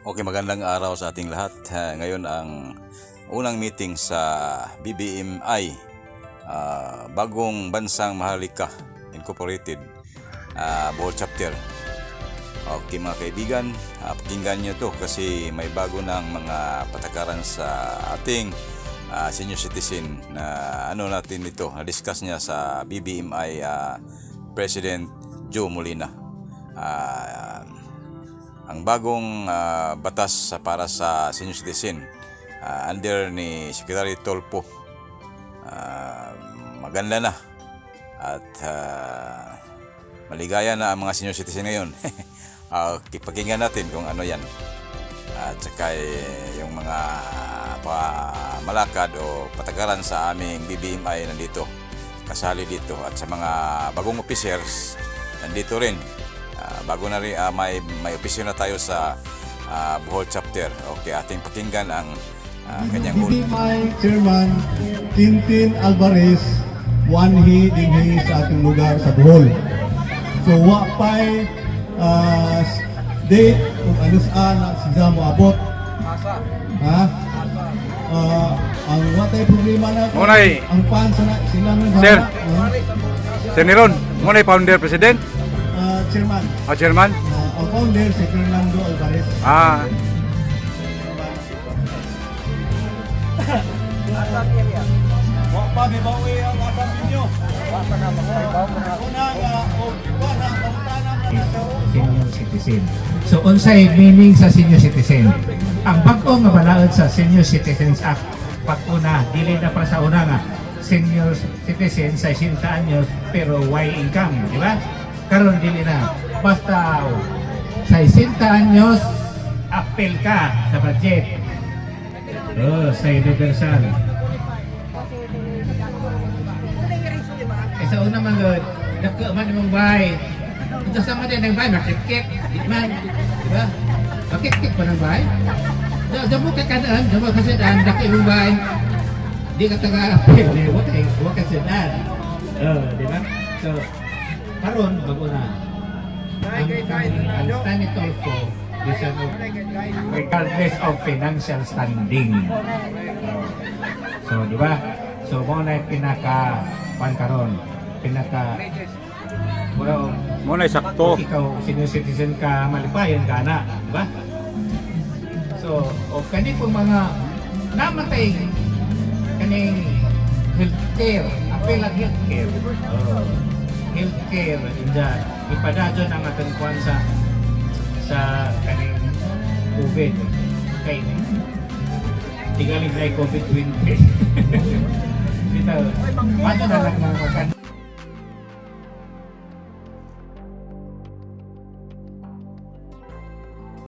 Okay, magandang araw sa ating lahat. Ngayon ang unang meeting sa BBMI, Bagong Bansang Maharlika Incorporated, Bohol Chapter. Okay, mga kaibigan, pakinggan nyo to kasi may bago ng mga patakaran sa ating senior citizen na ano natin ito, na-discuss niya sa BBMI President Joe Molina. Ang bagong batas para sa senior citizen under ni Secretary Tulfo, maganda na at maligaya na ang mga senior citizen ngayon. Pakinggan natin kung ano yan at saka eh, yung mga pamalakad o patakaran sa aming BBMI nandito, kasali dito, at sa mga bagong officers nandito rin. Bago na rin, may officer na tayo sa Bohol chapter. Okay, ating pakinggan ang kanyang ulo. BBMI Chairman Tintin Alvarez, wanhi dinhi sa ating lugar sa Bohol. So wa pa'y date kung ano saan na siya moabot. Ha? Ang wa tay problema na Munay. Ang fans na sila nang Sir. bahala. Sir Neron, mo na founder president? Chairman, Chairman? Ang founder si Fernando Alvarez. Wa pa gibawi ang asam ninyo. Una nga og wala pangutana na. Senior citizen. So unsay meaning sa senior citizen? Ang bag-o nga balaod sa Senior Citizens Act, pag-una, dili na para sa una nga senior citizen sa 60 anyos pero way income, di ba? Karon dili na. Basta sa 60 anyos, apil ka sa budget. Oh, sa universal. Eh, sa una man gud, dako man imong bahay. Ito sa man din ang bahay, makitkit. Di man, di ba? Makitkit pa ng bahay. Damo ka kanaan, damo ka sedaan, dako imong bahay. Di ka taga-apil, di wa kay wa ka sedaan. Oh, di ba? So, karon bago na. Ang Stanley Tulfo, bisan og regardless of financial standing. Oh. So, di ba? So, mo na yung pinaka pan karon, pinaka mura Mo na sakto. kung ikaw senior citizen ka, malipayon ka na, di ba? So, o kani po mga namatay kaning healthcare, apil ang healthcare. Oh, healthcare inda ipadayon ang atong kuan sa kaning COVID kay tingaling na COVID-20 bitaw paano na lang mga makan.